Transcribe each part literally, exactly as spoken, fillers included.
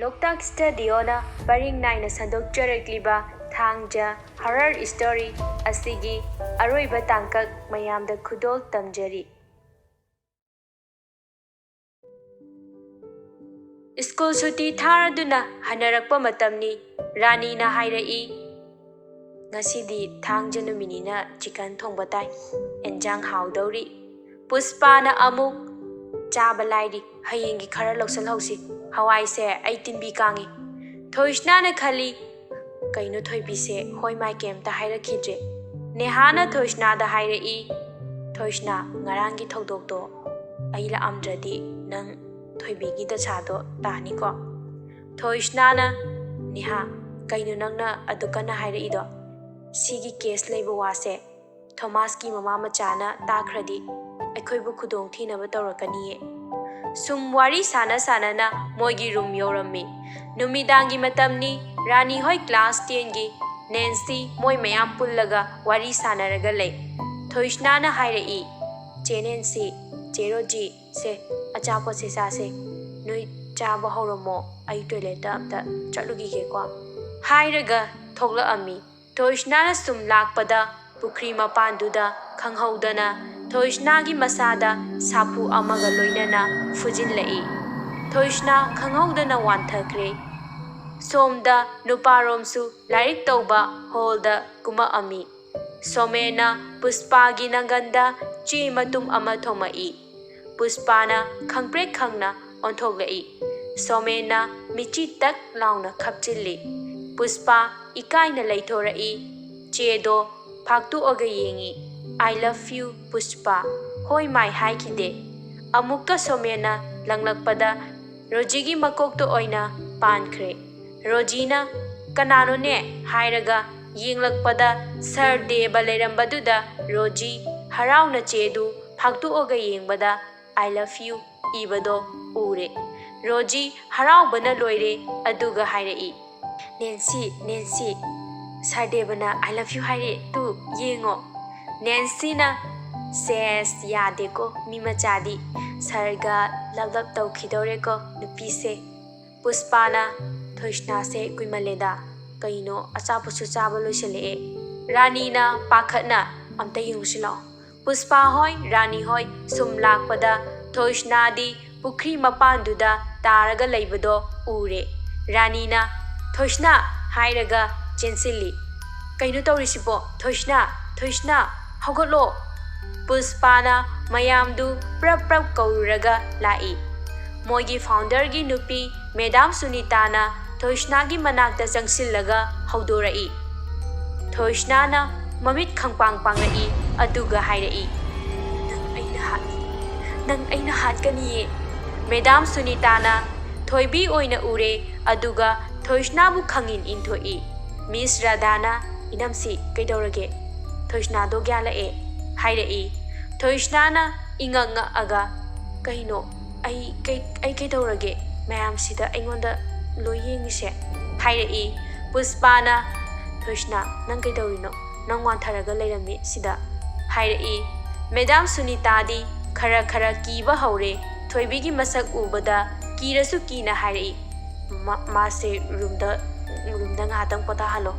ꯂꯣꯛꯇꯥꯛ ꯁ꯭ꯇꯨꯗꯤꯑꯣꯅ ꯄꯔꯤꯡ ꯅꯥꯏꯅ ꯁꯟꯗꯣꯛꯆꯔꯛꯂꯤꯕ ꯊꯥꯡꯖ ꯍꯣꯔꯔ ꯁ꯭ꯇꯣꯔꯤ ꯑꯁꯤꯒꯤ ꯑꯔꯣꯏꯕ ꯇꯥꯡꯀꯛ ꯃꯌꯥꯝꯗ ꯈꯨꯗꯣꯜ ꯇꯝꯖꯔꯤ꯫ ꯁ꯭ꯀꯨꯜ ꯁꯨꯇꯤ ꯊꯥꯔꯗꯨꯅ ꯍꯟꯅꯔꯛꯄ ꯃꯇꯝꯅꯤ꯫ ꯔꯥꯅꯤꯅ ꯍꯥꯏꯔꯛꯏ, "ꯉꯁꯤꯗꯤ ꯊꯥꯡꯖ ꯅꯨꯃꯤꯠꯅꯤꯅ ꯆꯤꯀꯟ ꯊꯣꯡꯕ ꯇꯥꯏ꯫ ꯑꯦꯟꯖꯥꯡ ꯍꯥꯎꯗꯧꯔꯤ꯫" ꯄꯨꯁꯄꯥꯅ ꯑꯃꯨꯛ, "ꯆꯥꯕ ꯂꯥꯏꯔꯤ, ꯍꯌꯦꯡꯒꯤ ꯈꯔ ꯂꯧꯁꯤꯜꯍꯧꯁꯤ꯫ ꯍꯋꯥꯏꯁꯦ ꯑꯩ ꯇꯤꯟꯕꯤ ꯀꯥꯡꯉꯤ꯫" ꯊꯣꯏꯁꯅꯥꯅ ꯈꯜꯂꯤ, "ꯀꯩꯅꯣ ꯊꯣꯏꯕꯤꯁꯦ ꯍꯣꯏ ꯃꯥꯏ ꯀꯩꯝꯇ ꯍꯥꯏꯔꯛꯈꯤꯗ꯭ꯔꯦ?" ꯅꯦꯍꯥꯅ ꯊꯣꯏꯁꯅꯥꯗ ꯍꯥꯏꯔꯛꯏ, "ꯊꯣꯏꯁꯅꯥ, ꯉꯔꯥꯡꯒꯤ ꯊꯧꯗꯣꯛꯇꯣ ꯑꯩ ꯂꯥꯛꯑꯝꯗ꯭ꯔꯗꯤ ꯅꯪ ꯊꯣꯏꯕꯤꯒꯤ ꯗꯁꯥꯗꯣ ꯇꯥꯅꯤꯀꯣ?" ꯊꯣꯏꯁꯅꯥꯅ, "ꯅꯦꯍꯥ, ꯀꯩꯅꯣ ꯅꯪꯅ ꯑꯗꯨ ꯀꯟꯅ ꯍꯥꯏꯔꯛꯏꯗꯣ? ꯁꯤꯒꯤ ꯀꯦꯁ ꯂꯩꯕ ꯋꯥꯁꯦ ꯊꯣꯃꯥꯁꯀꯤ ꯃꯃꯥ ꯃꯆꯥꯅ ꯇꯥꯈ꯭ꯔꯗꯤ ꯑꯩꯈꯣꯏꯕꯨ ꯈꯨꯗꯣꯡ ꯊꯤꯅꯕ ꯇꯧꯔꯛꯀꯅꯤꯌꯦ꯫" ꯁꯨꯝ ꯋꯥꯔꯤ ꯁꯥꯟꯅ ꯁꯥꯟꯅꯅ ꯃꯣꯏꯒꯤ ꯔꯨꯝ ꯌꯧꯔꯝꯃꯤ꯫ ꯅꯨꯃꯤꯗꯥꯡꯒꯤ ꯃꯇꯝꯅꯤ꯫ ꯔꯥꯅꯤ ꯍꯣꯏ ꯀ꯭ꯂꯥꯁ ꯇꯦꯟꯒꯤ꯫ ꯅꯦꯟꯁꯤ ꯃꯣꯏ ꯃꯌꯥꯝ ꯄꯨꯜꯂꯒ ꯋꯥꯔꯤ ꯁꯥꯟꯅꯔꯒ ꯂꯩ꯫ ꯊꯣꯏꯁꯅꯥꯅ ꯍꯥꯏꯔꯛꯏ, "ꯆꯦ ꯅꯦꯟꯁꯤ, ꯆꯦ ꯔꯣꯖꯤ, ꯁꯦ, ꯑꯆꯥꯄꯣꯠꯁꯦ ꯆꯥꯁꯦ꯫ ꯅꯣꯏ ꯆꯥꯕ ꯍꯧꯔꯝꯃꯣ, ꯑꯩ ꯇꯣꯏꯂꯦꯠꯇ ꯑꯝꯇ ꯆꯠꯂꯨꯈꯤꯒꯦꯀꯣ꯫" ꯍꯥꯏꯔꯒ ꯊꯣꯛꯂꯛꯑꯝꯃꯤ꯫ ꯊꯣꯏꯁꯅꯥꯅ ꯁꯨꯝ ꯂꯥꯛꯄꯗ ꯄꯨꯈ꯭ꯔꯤ ꯃꯄꯥꯟꯗꯨꯗ ꯈꯪꯍꯧꯗꯅ ꯊꯣꯏꯁꯅꯥꯒꯤ ꯃꯁꯥꯗ ꯁꯥꯐꯨ ꯑꯃꯒ ꯂꯣꯏꯅꯅ ꯐꯨꯖꯤꯜꯂꯛꯏ꯫ ꯊꯣꯏꯁꯅꯥ ꯈꯪꯍꯧꯗꯅ ꯋꯥꯟꯊꯈ꯭ꯔꯦ꯫ ꯁꯣꯝꯗ ꯅꯨꯄꯥꯔꯣꯝꯁꯨ ꯂꯥꯏꯔꯤꯛ ꯇꯧꯕ ꯍꯣꯜꯗ ꯀꯨꯝꯃꯛꯑꯝꯃꯤ꯫ ꯁꯣꯃꯦꯟꯅ ꯄꯨꯁꯄꯥꯒꯤ ꯅꯪꯒꯟꯗ ꯆꯦ ꯃꯇꯨꯝ ꯑꯃ ꯊꯣꯝꯃꯛꯏ꯫ ꯄꯨꯁꯄꯥꯅ ꯈꯪꯄ꯭ꯔꯦꯛ ꯈꯪꯅ ꯑꯣꯟꯊꯣꯛꯂꯛꯏ꯫ ꯁꯣꯃꯦꯟꯅ ꯃꯤꯠꯆꯤ ꯇꯛ ꯂꯥꯎꯅ ꯈꯞꯆꯤꯜꯂꯤ꯫ ꯄꯨꯁꯄꯥ ꯏꯀꯥꯏꯅ ꯂꯩꯊꯣꯔꯛꯏ꯫ ꯆꯦꯗꯣ ꯐꯥꯛꯇꯣꯛꯑꯒ ꯌꯦꯡꯉꯤ꯫ "I love you, ꯄꯨꯁꯄꯥ꯫ ꯍꯣꯏ ꯃꯥꯏ ꯍꯥꯏꯈꯤꯗꯦ꯫" ꯑꯃꯨꯛꯀ ꯁꯣꯃꯦꯟꯅ ꯂꯪꯂꯛꯄꯗ ꯔꯣꯖꯤꯒꯤ ꯃꯀꯣꯛꯇ ꯑꯣꯏꯅ ꯄꯥꯟꯈ꯭ꯔꯦ꯫ ꯔꯣꯖꯤꯅ "ꯀꯅꯥꯅꯣꯅꯦ?" ꯍꯥꯏꯔꯒ ꯌꯦꯡꯂꯛꯄꯗ ꯁꯔ ꯗꯦꯕ ꯂꯩꯔꯝꯕꯗꯨꯗ ꯔꯣꯖꯤ ꯍꯔꯥꯎꯅ ꯆꯦꯗꯨ ꯐꯥꯛꯇꯣꯛꯑꯒ ꯌꯦꯡꯕꯗ "I love you" ꯏꯕꯗꯣ ꯎꯔꯦ꯫ ꯔꯣꯖꯤ ꯍꯔꯥꯎꯕꯅ ꯂꯣꯏꯔꯦ, ꯑꯗꯨꯒ ꯍꯥꯏꯔꯛꯏ, "ꯅꯦꯟꯁꯤ, ꯅꯦꯟꯁꯤ, ꯁꯔ ꯗꯦꯕꯅ 'I love you' ꯍꯥꯏꯔꯦ, ꯇꯨ ꯌꯦꯡꯉꯣ꯫" ꯅꯦꯟꯁꯤꯅ, "ꯁꯦꯁ, ꯌꯥꯗꯦꯀꯣ, ꯃꯤ ꯃꯆꯥꯗꯤ ꯁꯔꯒ ꯂꯞ ꯂꯞ ꯇꯧꯈꯤꯗꯧꯔꯦꯀꯣ, ꯅꯨꯄꯤꯁꯦ꯫" ꯄꯨꯁꯄꯥꯅ, "ꯊꯣꯏꯁꯅꯥꯁꯦ ꯀꯨꯏꯃꯜꯂꯦꯗ, ꯀꯩꯅꯣ ꯑꯆꯥꯄꯣꯠꯁꯨ ꯆꯥꯕ ꯂꯣꯏꯁꯤꯜꯂꯛꯑꯦ"꯫ ꯔꯥꯅꯤꯅ ꯄꯥꯈꯠꯅ, "ꯑꯝꯇ ꯌꯦꯡꯉꯨꯁꯤ ꯂꯥꯛꯑꯣ"꯫ ꯄꯨꯁꯄꯥ ꯍꯣꯏ, ꯔꯥꯅꯤ ꯍꯣꯏ ꯁꯨꯝ ꯂꯥꯛꯄꯗ ꯊꯣꯏꯁꯅꯥꯗꯤ ꯄꯨꯈ꯭ꯔꯤ ꯃꯄꯥꯟꯗꯨꯗ ꯇꯥꯔꯒ ꯂꯩꯕꯗꯣ ꯎꯔꯦ꯫ ꯔꯥꯅꯤꯅ, "ꯊꯣꯏꯁꯅꯥ!" ꯍꯥꯏꯔꯒ ꯆꯦꯟꯁꯤꯜꯂꯤ꯫ "ꯀꯩꯅꯣ ꯇꯧꯔꯤꯁꯤꯕꯣ? ꯊꯣꯏꯁꯅꯥ! ꯊꯣꯏꯁꯅꯥ! ꯍꯧꯒꯠꯂꯣ!" ꯄꯨꯁꯄꯥꯅ ꯃꯌꯥꯝꯗꯨ ꯄ꯭ꯔꯞ ꯄ꯭ꯔꯞ ꯀꯧꯔꯨꯔꯒ ꯂꯥꯛꯏ꯫ ꯃꯣꯏꯒꯤ founderꯒꯤ ꯅꯨꯄꯤ ꯃꯦꯗꯥꯝ ꯁꯨꯅꯤꯇꯥꯅ ꯊꯣꯏꯁꯅꯥꯒꯤ ꯃꯅꯥꯛꯇ ꯆꯪꯁꯤꯜꯂꯒ ꯍꯧꯗꯣꯔꯛꯏ꯫ ꯊꯣꯏꯁꯅꯥꯅ ꯃꯃꯤꯠ ꯈꯪꯄꯥꯡ ꯄꯥꯡꯂꯛꯏ, ꯑꯗꯨꯒ ꯍꯥꯏꯔꯛꯏ, "ꯅꯪ ꯑꯩꯅ ꯍꯥꯠ-, ꯅꯪ ꯑꯩꯅ ꯍꯥꯠꯀꯅꯤꯌꯦ"꯫ ꯃꯦꯗꯥꯝ ꯁꯨꯅꯤꯇꯥꯅ ꯊꯣꯏꯕꯤ ꯑꯣꯏꯅ ꯎꯔꯦ, ꯑꯗꯨꯒ ꯊꯣꯏꯁꯅꯥꯕꯨ ꯈꯪꯏꯟ ꯏꯟꯊꯣꯛꯏ꯫ ꯃꯤꯁ ꯔꯥꯙꯥꯅ, "ꯏꯅꯝꯁꯤ, ꯀꯩꯗꯧꯔꯒꯦ?" "ꯊꯣꯏꯁꯅꯥꯗꯣ ꯒ꯭ꯌꯥꯜꯂꯛꯑꯦ" ꯍꯥꯏꯔꯛꯏ꯫ ꯊꯣꯏꯁꯅꯥꯅ ꯏꯉꯛ ꯉꯛꯑꯒ, "ꯀꯩꯅꯣ? ꯑꯩ ꯀꯩ-, ꯑꯩ ꯀꯩꯗꯧꯔꯒꯦ? ꯃꯌꯥꯝꯁꯤꯗ ꯑꯩꯉꯣꯟꯗ ꯂꯣꯏ ꯌꯦꯡꯉꯤꯁꯦ?" ꯍꯥꯏꯔꯛꯏ꯫ ꯄꯨꯁꯄꯥꯅ, "ꯊꯣꯏꯁꯅꯥ, ꯅꯪ ꯀꯩꯗꯧꯔꯤꯅꯣ? ꯅꯪ ꯋꯥꯟꯊꯔꯒ ꯂꯩꯔꯝꯃꯤ ꯁꯤꯗ" ꯍꯥꯏꯔꯛꯏ꯫ ꯃꯦꯗꯥꯝ ꯁꯨꯅꯤꯇꯥꯗꯤ ꯈꯔ ꯈꯔ ꯀꯤꯕ ꯍꯧꯔꯦ꯫ ꯊꯣꯏꯕꯤꯒꯤ ꯃꯁꯛ ꯎꯕꯗ ꯀꯤꯔꯁꯨ ꯀꯤꯅ ꯍꯥꯏꯔꯛꯏ, "ꯃꯥ-, ꯃꯥꯁꯦ ꯔꯨꯝꯗ, ꯔꯨꯝꯗ ꯉꯥꯏꯍꯥꯛꯇꯪ ꯄꯣꯊꯥꯍꯜꯂꯣ"꯫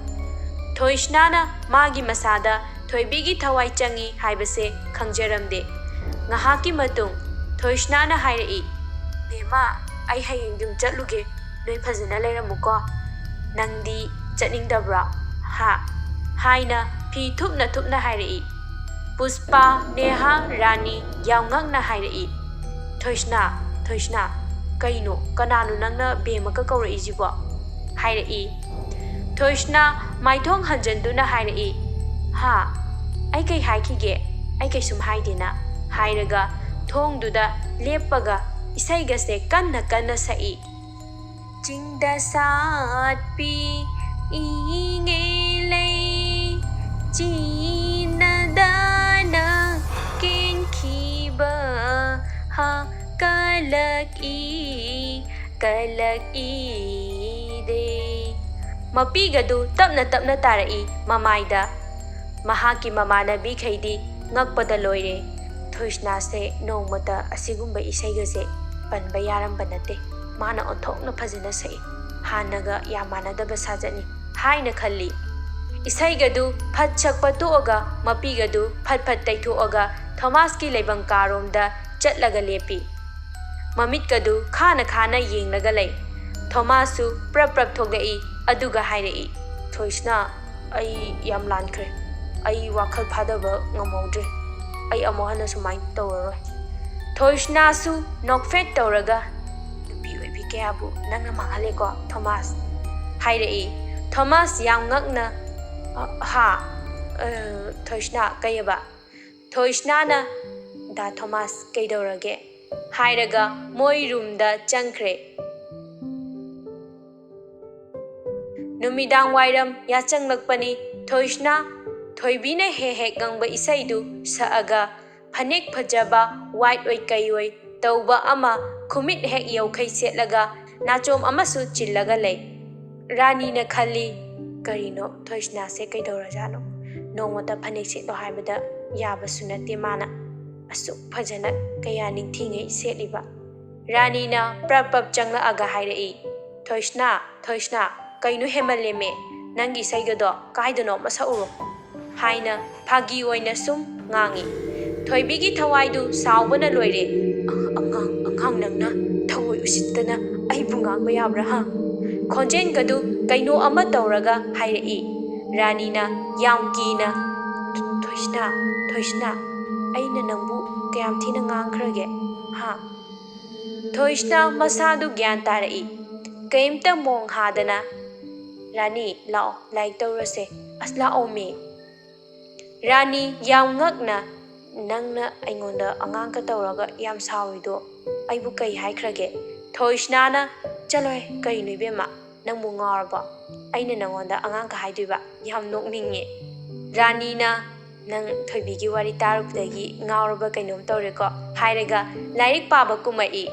ꯊꯣꯏꯁꯅꯥꯅ ꯃꯥꯒꯤ ꯃꯁꯥꯗ ꯊꯣꯏꯕꯤꯒꯤ ꯊꯋꯥꯏ ꯆꯪꯏ ꯍꯥꯏꯕꯁꯦ ꯈꯪꯖꯔꯝꯗꯦ꯫ ꯉꯥꯏꯍꯥꯛꯀꯤ ꯃꯇꯨꯡ ꯊꯣꯏꯁꯅꯥꯅ ꯍꯥꯏꯔꯛꯏ, "ꯕꯦꯝꯃ, ꯑꯩ ꯍꯌꯦꯡ ꯌꯨꯝ ꯆꯠꯂꯨꯒꯦ꯫ ꯅꯣꯏ ꯐꯖꯅ ꯂꯩꯔꯝꯃꯨꯀꯣ꯫ ꯅꯪꯗꯤ ꯆꯠꯅꯤꯡꯗꯕ꯭ꯔꯣ? ꯍꯥ?" ꯍꯥꯏꯅ ꯐꯤ ꯊꯨꯞꯅ ꯊꯨꯞꯅ ꯍꯥꯏꯔꯛꯏ꯫ ꯄꯨꯁꯄꯥ, ꯅꯦꯍꯥ, ꯔꯥꯅꯤ ꯌꯥꯝ ꯉꯛꯅ ꯍꯥꯏꯔꯛꯏ, "ꯊꯣꯏꯁꯅꯥ, ꯊꯣꯏꯁꯅꯥ, ꯀꯩꯅꯣ? ꯀꯅꯥꯅꯣ ꯅꯪꯅ ꯕꯦꯝꯃꯒ ꯀꯧꯔꯛꯏꯁꯤꯕꯣ?" ꯍꯥꯏꯔꯛꯏ꯫ ꯊꯣꯏꯁꯅꯥ ꯃꯥꯏꯊꯣꯡ ꯍꯟꯖꯟꯗꯨꯅ ꯍꯥꯏꯔꯛꯏ, "ꯍꯥ? ꯑꯩ ꯀꯩ ꯍꯥꯏꯈꯤꯒꯦ? ꯑꯩ ꯀꯩꯁꯨꯝ ꯍꯥꯏꯗꯦꯅ" ꯍꯥꯏꯔꯒ ꯊꯣꯡꯗꯨꯗ ꯂꯦꯞꯄꯒ ꯏꯁꯩꯒꯁꯦ ꯀꯟꯅ ꯀꯟꯅ ꯁꯛꯏ꯫ ꯆꯤꯡꯗ ꯁꯥꯠꯄꯤ ꯏꯉꯦ ꯂꯩ, ꯆꯤꯟꯅꯗꯅ ꯀꯦꯟꯈꯤꯕ ꯍꯥ ꯀꯂꯛꯏ, ꯀꯂꯛꯏꯗꯦ꯫ ꯃꯄꯤꯒꯗꯨ ꯇꯞꯅ ꯇꯞꯅ ꯇꯥꯔꯛꯏ ꯃꯃꯥꯏꯗ꯫ ꯃꯍꯥꯛꯀꯤ ꯃꯃꯥꯟꯅꯕꯤꯈꯩꯗꯤ ꯉꯛꯄꯗ ꯂꯣꯏꯔꯦ꯫ ꯊꯣꯏꯁꯅꯥꯁꯦ ꯅꯣꯡꯃꯇ ꯑꯁꯤꯒꯨꯝꯕ ꯏꯁꯩꯒꯁꯦ ꯄꯟꯕ ꯌꯥꯔꯝꯕ ꯅꯠꯇꯦ꯫ ꯃꯥꯅ ꯑꯣꯟꯊꯣꯛꯅ ꯐꯖꯅ ꯁꯛꯏ꯫ ꯍꯥꯟꯅꯒ ꯌꯥꯝ ꯃꯥꯟꯅꯗꯕ ꯁꯥꯖꯠꯅꯤ ꯍꯥꯏꯅ ꯈꯜꯂꯤ꯫ ꯏꯁꯩꯒꯗꯨ ꯐꯠ ꯁꯛꯄ ꯇꯣꯛꯑꯒ ꯃꯄꯤꯒꯗꯨ ꯐꯠ ꯐꯠ ꯇꯩꯊꯣꯛꯑꯒ ꯊꯣꯃꯥꯁꯀꯤ ꯂꯩꯐꯝ ꯀꯥꯔꯣꯝꯗ ꯆꯠꯂꯒ ꯂꯦꯞꯄꯤ꯫ ꯃꯃꯤꯠꯀꯗꯨ ꯈꯥꯅ ꯈꯥꯅ ꯌꯦꯡꯂꯒ ꯂꯩ꯫ ꯊꯣꯃꯥꯁꯁꯨ ꯄ꯭ꯔꯞ ꯄ꯭ꯔꯞ ꯊꯣꯛꯂꯛꯏ, ꯑꯗꯨꯒ ꯍꯥꯏꯔꯛꯏ, "ꯊꯣꯏꯁꯅꯥ, ꯑꯩ ꯌꯥꯝ ꯂꯥꯟꯈ꯭ꯔꯦ꯫ ꯑꯩ ꯋꯥꯈꯜ ꯐꯥꯗꯕ ꯉꯝꯍꯧꯗ꯭ꯔꯦ꯫ ꯑꯩ ꯑꯃꯨꯛ ꯍꯟꯅ ꯁꯨꯃꯥꯏꯅ ꯇꯧꯔꯔꯣꯏ꯫" ꯊꯣꯏꯁꯅꯥꯁꯨ ꯅꯣꯛꯐꯦꯠ ꯇꯧꯔꯒ, "ꯅꯨꯄꯤ ꯑꯣꯏꯕꯤ ꯀꯌꯥꯕꯨ ꯅꯪꯅ ꯃꯥꯡꯍꯜꯂꯦꯀꯣ, ꯊꯣꯃꯥꯁ?" ꯍꯥꯏꯔꯛꯏ꯫ ꯊꯣꯃꯥꯁ ꯌꯥꯝ ꯉꯛꯅ, "ꯑ, ꯍꯥ? ꯑ, ꯊꯣꯏꯁꯅꯥ, ꯀꯩꯑꯕ?" ꯊꯣꯏꯁꯅꯥꯅ, "ꯗꯥ ꯊꯣꯃꯥꯁ, ꯀꯩꯗꯧꯔꯒꯦ?" ꯍꯥꯏꯔꯒ ꯃꯣꯏ ꯔꯨꯝꯗ ꯆꯪꯈ꯭ꯔꯦ꯫ ꯅꯨꯃꯤꯗꯥꯡ ꯋꯥꯏꯔꯝ ꯌꯥꯆꯪꯂꯛꯄꯅꯤ꯫ ꯊꯣꯏꯁꯅꯥ, ꯊꯣꯏꯕꯤꯅ ꯍꯦꯛ ꯍꯦꯛ ꯉꯪꯕ ꯏꯁꯩꯗꯨ ꯁꯛꯑꯒ, ꯐꯅꯦꯛ ꯐꯖꯕ ꯋꯥꯏꯠ ꯑꯣꯏ ꯀꯩ ꯑꯣꯏ ꯇꯧꯕ ꯑꯃ, ꯈꯨꯃꯤꯠ ꯍꯦꯛ ꯌꯧꯈꯩ ꯁꯦꯠꯂꯒ, ꯅꯥꯆꯣꯝ ꯑꯃꯁꯨ ꯆꯤꯜꯂꯒ ꯂꯩ꯫ ꯔꯥꯅꯤꯅ ꯈꯜꯂꯤ, "ꯀꯔꯤꯅꯣ ꯊꯣꯏꯁꯅꯥꯁꯦ, ꯀꯩꯗꯧꯔꯖꯥꯠꯅꯣ? ꯅꯣꯡꯃꯇ ꯐꯅꯦꯛ ꯁꯦꯠꯂꯣ ꯍꯥꯏꯕꯗ ꯌꯥꯕꯁꯨ ꯅꯠꯇꯦ ꯃꯥꯅ꯫ ꯑꯁꯨꯛ ꯐꯖꯅ ꯀꯌꯥ ꯅꯤꯡꯊꯤꯉꯩ ꯁꯦꯠꯂꯤꯕ?" ꯔꯥꯅꯤꯅ ꯄ꯭ꯔꯞ ꯄ꯭ꯔꯞ ꯆꯪꯂꯛꯑꯒ ꯍꯥꯏꯔꯛꯏ, "ꯊꯣꯏꯁꯅꯥ, ꯊꯣꯏꯁꯅꯥ, ꯀꯩꯅꯣ ꯍꯦꯃꯜꯂꯦꯃꯦ? ꯅꯪꯒꯤ ꯏꯁꯩꯒꯗꯣ ꯀꯥꯏꯗꯅꯣ ꯑꯃ ꯁꯛꯎꯔꯣ?" ꯍꯥꯏꯅ ꯐꯥꯒꯤ ꯑꯣꯏꯅ ꯁꯨꯝ ꯉꯥꯡꯉꯤ꯫ ꯊꯣꯏꯕꯤꯒꯤ ꯊꯋꯥꯏꯗꯨ ꯁꯥꯎꯕꯅ ꯂꯣꯏꯔꯦ꯫ "ꯑ-, ꯑꯉꯥꯡ, ꯑꯉꯥꯡ ꯅꯪꯅ ꯊꯑꯣꯏ ꯎꯁꯤꯠꯇꯅ ꯑꯩꯕꯨ ꯉꯥꯡꯕ ꯌꯥꯕ꯭ꯔꯥ, ꯍꯥ?" ꯈꯣꯟꯖꯦꯜꯒꯗꯨ ꯀꯩꯅꯣ ꯑꯃ ꯇꯧꯔꯒ ꯍꯥꯏꯔꯛꯏ꯫ ꯔꯥꯅꯤꯅ ꯌꯥꯝ ꯀꯤꯅ, "ꯊꯣꯏꯁꯅꯥ, ꯊꯣꯏꯁꯅꯥ, ꯑꯩꯅ ꯅꯪꯕꯨ ꯀꯌꯥꯝ ꯊꯤꯅ ꯉꯥꯡꯈ꯭ꯔꯒꯦ, ꯍꯥ?" ꯊꯣꯏꯁꯅꯥ ꯃꯁꯥꯗꯨ ꯒ꯭ꯌꯥꯟ ꯇꯥꯔꯛꯏ꯫ ꯀꯩꯝꯇ ꯃꯣꯡ ꯍꯥꯗꯅ, "ꯔꯥꯅꯤ, ꯂꯥꯛꯑꯣ, ꯂꯥꯏꯔꯤꯛ ꯇꯧꯔꯁꯦ꯫ ꯑꯁ, ꯂꯥꯛꯑꯣꯃꯤ꯫" ꯔꯥꯅꯤ ꯌꯥꯝ ꯉꯛꯅ, "ꯅꯪꯅ ꯑꯩꯉꯣꯟꯗ ꯑꯉꯥꯡꯒ ꯇꯧꯔꯒ ꯌꯥꯝ ꯁꯥꯎꯔꯤꯗꯣ ꯑꯩꯕꯨ ꯀꯩ ꯍꯥꯏꯈ꯭ꯔꯒꯦ?" ꯊꯣꯏꯁꯅꯥꯅ, "ꯆꯠꯂꯣꯍꯦ, ꯀꯩꯅꯣ ꯏꯕꯦꯝꯃ, ꯅꯪꯕꯨ ꯉꯥꯎꯔꯕꯣ? ꯑꯩꯅ ꯅꯪꯉꯣꯟꯗ ꯑꯉꯥꯡꯒ ꯍꯥꯏꯗꯣꯏꯕ? ꯌꯥꯝ ꯅꯣꯛꯅꯤꯡꯉꯦ꯫" ꯔꯥꯅꯤꯅ, "ꯅꯪ ꯊꯣꯏꯕꯤꯒꯤ ꯋꯥꯔꯤ ꯇꯥꯔꯨꯕꯗꯒꯤ ꯉꯥꯎꯔꯕ ꯀꯩꯅꯣꯝ ꯇꯧꯔꯦꯀꯣ?" ꯍꯥꯏꯔꯒ ꯂꯥꯏꯔꯤꯛ ꯄꯥꯕ ꯀꯨꯝꯃꯛꯏ꯫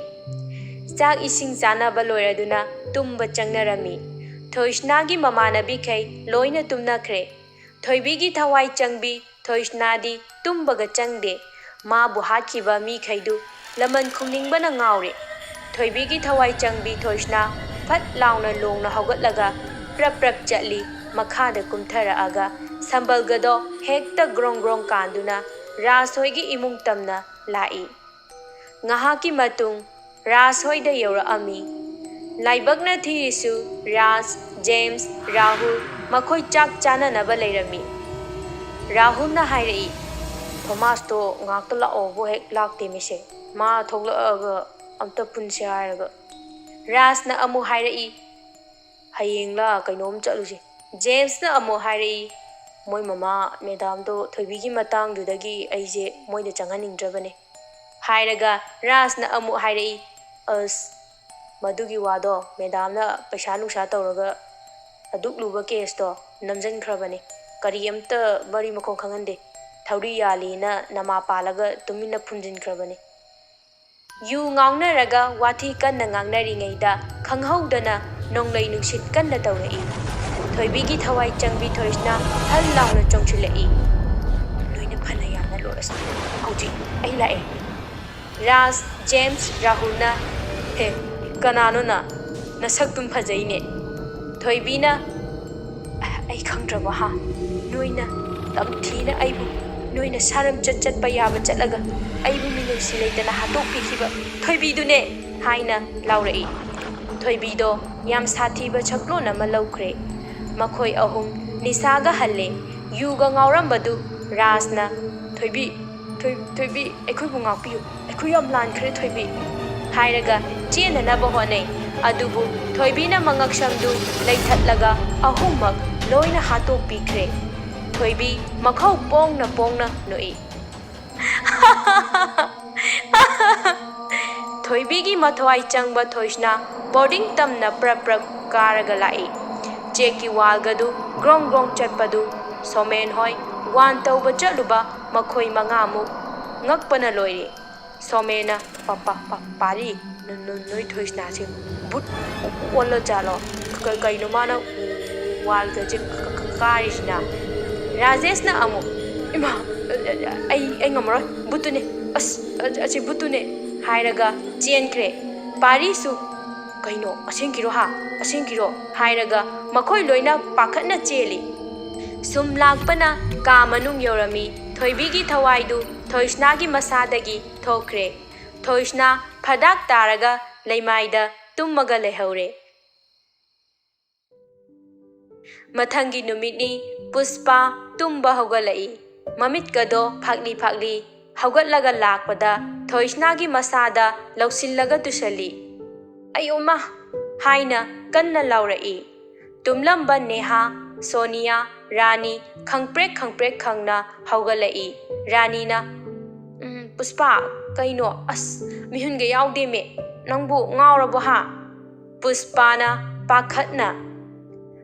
ꯆꯥꯛ ꯏꯁꯤꯡ ꯆꯥꯅꯕ ꯂꯣꯏꯔꯗꯨꯅ ꯇꯨꯝꯕ ꯆꯪꯅꯔꯝꯃꯤ꯫ ꯊꯣꯏꯁꯅꯥꯒꯤ ꯃꯃꯥꯟꯅꯕꯤꯈꯩ ꯂꯣꯏꯅ ꯇꯨꯝꯅꯈ꯭ꯔꯦ꯫ ꯊꯣꯏꯕꯤꯒꯤ ꯊꯋꯥꯏ ꯆꯪꯕꯤ ꯊꯣꯏꯁꯅꯥꯗꯤ ꯇꯨꯝꯕꯒ ꯆꯪꯗꯦ꯫ ꯃꯥꯕꯨ ꯍꯥꯠꯈꯤꯕ ꯃꯤꯈꯩꯗꯨ ꯂꯃꯟ ꯈꯨꯝꯅꯤꯡꯕꯅ ꯉꯥꯎꯔꯦ꯫ ꯊꯣꯏꯕꯤꯒꯤ ꯊꯋꯥꯏ ꯆꯪꯕꯤ ꯊꯣꯏꯁꯅꯥ ꯐꯠ ꯂꯥꯎꯅ ꯂꯣꯡꯅ ꯍꯧꯒꯠꯂꯒ ꯄ꯭ꯔꯞ ꯄ꯭ꯔꯞ ꯆꯠꯂꯤ꯫ ꯃꯈꯥꯗ ꯀꯨꯝꯊꯔꯛꯑꯒ ꯁꯝꯕꯜꯒꯗꯣ ꯍꯦꯛꯇ ꯒ꯭ꯔꯣꯡ ꯒ꯭ꯔꯣꯡ ꯀꯥꯟꯗꯨꯅ ꯔꯥꯖ ꯍꯣꯏꯒꯤ ꯏꯃꯨꯡ ꯇꯝꯅ ꯂꯥꯛꯏ꯫ ꯉꯥꯏꯍꯥꯛꯀꯤ ꯃꯇꯨꯡ ꯔꯥꯖ ꯍꯣꯏꯗ ꯌꯧꯔꯛꯑꯝꯃꯤ꯫ ꯂꯥꯏꯕꯛꯅ ꯊꯤꯔꯤꯁꯨ ꯔꯥꯖ, ꯖꯦꯝꯁ, ꯔꯥꯍꯨꯜ ꯃꯈꯣꯏ ꯆꯥꯛ ꯆꯥꯅꯅꯕ ꯂꯩꯔꯝꯃꯤ꯫ ꯔꯥꯍꯨꯜꯅ ꯍꯥꯏꯔꯛꯏ, "ꯊꯣꯃꯥꯁꯇꯣ ꯉꯥꯛꯇ ꯂꯥꯛꯑꯣꯕꯨ ꯍꯦꯛ ꯂꯥꯛꯇꯦ ꯃꯤꯁꯦ꯫ ꯃꯥ ꯊꯣꯛꯂꯛꯑꯒ ꯑꯝꯇ ꯄꯨꯟꯁꯦ ꯍꯥꯏꯔꯒ꯫" ꯔꯥꯖꯅ ꯑꯃꯨꯛ ꯍꯥꯏꯔꯛꯏ, "ꯍꯌꯦꯡꯂ ꯀꯩꯅꯣꯝ ꯆꯠꯂꯨꯁꯦ꯫" ꯖꯦꯝꯁꯅ ꯑꯃꯨꯛ ꯍꯥꯏꯔꯛꯏ, "ꯃꯣꯏ ꯃꯃꯥ ꯃꯦꯗꯥꯝꯗꯣ ꯊꯣꯏꯕꯤꯒꯤ ꯃꯇꯥꯡꯗꯨꯗꯒꯤ ꯑꯩꯁꯦ ꯃꯣꯏꯗ ꯆꯪꯍꯟꯅꯤꯡꯗ꯭ꯔꯕꯅꯦ꯫" ꯍꯥꯏꯔꯒ ꯔꯥꯖꯅ ꯑꯃꯨꯛ ꯍꯥꯏꯔꯛꯏ, "ꯑꯁ, ꯃꯗꯨꯒꯤ ꯋꯥꯗꯣ ꯃꯦꯗꯥꯝꯅ ꯄꯩꯁꯥ ꯅꯨꯡꯁꯥ ꯇꯧꯔꯒ ꯑꯗꯨꯛ ꯂꯨꯕ ꯀꯦꯁꯇꯣ ꯅꯝꯖꯟꯈ꯭ꯔꯕꯅꯦ꯫ ꯀꯔꯤ ꯑꯝꯇ ꯃꯔꯤ ꯃꯈꯣꯡ ꯈꯪꯍꯟꯗꯦ꯫ ꯊꯧꯔꯤ ꯌꯥꯜꯂꯤꯅ ꯅꯃꯥ ꯄꯥꯜꯂꯒ ꯇꯨꯃꯤꯟꯅ ꯐꯨꯝꯖꯤꯟꯈ꯭ꯔꯕꯅꯦ꯫" ꯌꯨ ꯉꯥꯎꯅꯔꯒ ꯋꯥꯊꯤ ꯀꯟꯅ ꯉꯥꯡꯅꯔꯤꯉꯩꯗ ꯈꯪꯍꯧꯗꯅ ꯅꯣꯡꯂꯩ ꯅꯨꯡꯁꯤꯠ ꯀꯟꯅ ꯇꯧꯔꯛꯏ꯫ ꯊꯣꯏꯕꯤꯒꯤ ꯊꯋꯥꯏ ꯆꯪꯕꯤ ꯊꯣꯏꯁꯅꯥ ꯍꯜ ꯂꯥꯎꯅ ꯆꯣꯡꯁꯤꯜꯂꯛꯏ꯫ ꯅꯣꯏꯅ ꯐꯅ ꯌꯥꯝꯅ ꯂꯣꯏꯔꯁꯨ ꯍꯧꯖꯤꯛ ꯑꯩ ꯂꯥꯛꯑꯦ꯫ ꯔꯥꯖ, ꯖꯦꯝꯁ, ꯔꯥꯍꯨꯜꯅ, "ꯍꯦ, ꯀꯅꯥꯅꯣ ꯅ? ꯅꯁꯛꯇꯨꯝ ꯐꯖꯩꯅꯦ꯫" ꯊꯣꯏꯕꯤꯅ, "ꯑꯩ ꯈꯪꯗ꯭ꯔꯕꯣ ꯍꯥ? ꯅꯣꯏꯅ ꯇꯝꯊꯤꯅ ꯑꯩꯕꯨ, ꯅꯣꯏꯅ ꯁꯥꯔꯝ ꯆꯠ ꯆꯠꯄ ꯌꯥꯕ ꯆꯠꯂꯒ ꯑꯩꯕꯨ ꯃꯤꯅꯨꯡꯁꯤ ꯂꯩꯇꯅ ꯍꯥꯠꯇꯣꯛꯄꯤꯈꯤꯕ ꯊꯣꯏꯕꯤꯗꯨꯅꯦ" ꯍꯥꯏꯅ ꯂꯥꯎꯔꯛꯏ꯫ ꯊꯣꯏꯕꯤꯗꯣ ꯌꯥꯝ ꯁꯥꯊꯤꯕ ꯁꯛꯂꯣꯟ ꯑꯃ ꯂꯧꯈ꯭ꯔꯦ꯫ ꯃꯈꯣꯏ ꯑꯍꯨꯝ ꯅꯤꯁꯥꯒ ꯍꯜꯂꯦ꯫ ꯌꯨꯒ ꯉꯥꯎꯔꯝꯕꯗꯨ ꯔꯥꯖꯅ, "ꯊꯣꯏꯕꯤ, ꯊꯣꯏ-, ꯊꯣꯏꯕꯤ, ꯑꯩꯈꯣꯏꯕꯨ ꯉꯥꯛꯄꯤꯌꯨ, ꯑꯩꯈꯣꯏ ꯌꯥꯝ ꯂꯥꯟꯈ꯭ꯔꯦ ꯊꯣꯏꯕꯤ" ꯍꯥꯏꯔꯒ ꯆꯦꯟꯅꯅꯕ ꯍꯣꯠꯅꯩ꯫ ꯑꯗꯨꯕꯨ ꯊꯣꯏꯕꯤꯅ ꯃꯉꯛꯁꯝꯗꯨ ꯂꯩꯊꯠꯂꯒ ꯑꯍꯨꯝꯃꯛ ꯂꯣꯏꯅ ꯍꯥꯠꯇꯣꯛꯄꯤꯈ꯭ꯔꯦ꯫ ꯊꯣꯏꯕꯤ ꯃꯈꯧ ꯄꯣꯡꯅ ꯄꯣꯡꯅ ꯅꯣꯛꯏ꯫ ꯊꯣꯏꯕꯤꯒꯤ ꯃꯊ꯭ꯋꯥꯏ ꯆꯪꯕ ꯊꯣꯏꯁꯅꯥ ꯕꯣꯔꯗꯤꯡ ꯇꯝꯅ ꯄ꯭ꯔꯞ ꯄ꯭ꯔꯞ ꯀꯥꯔꯒ ꯂꯥꯛꯏ꯫ ꯆꯦꯛꯀꯤ ꯋꯥꯜꯒꯗꯨ ꯒ꯭ꯔꯣꯡ ꯒ꯭ꯔꯣꯡ ꯆꯠꯄꯗꯨ ꯁꯣꯃꯦꯟ ꯍꯣꯏ ꯋꯥꯟ ꯇꯧꯕ ꯆꯠꯂꯨꯕ ꯃꯈꯣꯏ ꯃꯉꯥꯃꯨꯛ ꯉꯛꯄꯅ ꯂꯣꯏꯔꯦ꯫ ꯁꯣꯃꯦꯟꯅ, "ꯄꯥ-, ꯄꯥ-, ꯄꯥ-, ꯄꯥꯔꯤ, ꯅ-, ꯅ-, ꯅꯣꯏ ꯊꯣꯏꯁꯅꯥꯁꯦ ꯕꯨꯠ ꯑꯣ-, ꯑꯣꯜꯂ ꯖꯥꯠꯂꯣ? ꯀ-, ꯀꯩꯅꯣ ꯃꯥꯅ ꯋꯥꯜꯒꯁꯦ ꯀ-, ꯀ-, ꯀ-, ꯀꯥꯔꯤꯁꯤꯅ?" ꯔꯥꯖꯦꯁꯅ ꯑꯃꯨꯛ, "ꯏꯃꯥ, ꯑ-, ꯑ-, ꯑꯩ, ꯑꯩ ꯉꯝꯃꯔꯣꯏ, ꯕꯨꯠꯇꯨꯅꯦ, ꯑꯁ, ꯑ-, ꯑꯁꯤ ꯕꯨꯠꯇꯨꯅꯦ" ꯍꯥꯏꯔꯒ ꯆꯦꯟꯈ꯭ꯔꯦ꯫ ꯄꯥꯔꯤꯁꯨ, "ꯀꯩꯅꯣ, ꯑꯁꯦꯡꯀꯤꯔꯣ ꯍꯥ? ꯑꯁꯦꯡꯀꯤꯔꯣ?" ꯍꯥꯏꯔꯒ ꯃꯈꯣꯏ ꯂꯣꯏꯅ ꯄꯥꯈꯠꯅ ꯆꯦꯜꯂꯤ꯫ ꯁꯨꯝ ꯂꯥꯛꯄꯅ ꯀꯥ ꯃꯅꯨꯡ ꯌꯧꯔꯝꯃꯤ꯫ ꯊꯣꯏꯕꯤꯒꯤ ꯊꯋꯥꯏꯗꯨ ꯊꯣꯏꯁꯅꯥꯒꯤ ꯃꯁꯥꯗꯒꯤ ꯊꯣꯛꯈ꯭ꯔꯦ꯫ ꯊꯣꯏꯁꯅꯥ ꯐꯗꯥꯛ ꯇꯥꯔꯒ ꯂꯩꯃꯥꯏꯗ ꯇꯨꯝꯃꯒ ꯂꯩꯍꯧꯔꯦ꯫ ꯃꯊꯪꯒꯤ ꯅꯨꯃꯤꯠꯅꯤ꯫ ꯄꯨꯁꯄꯥ ꯇꯨꯝꯕ ꯍꯧꯒꯠꯂꯛꯏ꯫ ꯃꯃꯤꯠꯀꯗꯣ ꯐꯥꯛꯂꯤ ꯐꯥꯛꯂꯤ ꯍꯧꯒꯠꯂꯒ ꯂꯥꯛꯄꯗ ꯊꯣꯏꯁꯅꯥꯒꯤ ꯃꯁꯥꯗ ꯂꯧꯁꯤꯜꯂꯒ ꯇꯨꯁꯜꯂꯤ꯫ "ꯑꯌꯣꯃꯥ!" ꯍꯥꯏꯅ ꯀꯟꯅ ꯂꯥꯎꯔꯛꯏ꯫ ꯇꯨꯝꯂꯝꯕ ꯅꯦꯍꯥ, ꯁꯣꯅꯤꯌꯥ, ꯔꯥꯅꯤ ꯈꯪꯄ꯭ꯔꯦꯛ ꯈꯪꯄ꯭ꯔꯦꯛ ꯈꯪꯅ ꯍꯧꯒꯠꯂꯛꯏ꯫ ꯔꯥꯅꯤꯅ, "ꯎꯝ, ꯄꯨꯁꯄꯥ, ꯀꯩꯅꯣ? ꯑꯁ, ꯃꯤꯍꯨꯟꯒ ꯌꯥꯎꯗꯦꯃꯦ꯫ ꯅꯪꯕꯨ ꯉꯥꯎꯔꯕꯣ ꯍꯥ?" ꯄꯨꯁꯄꯥꯅ ꯄꯥꯈꯠꯅ,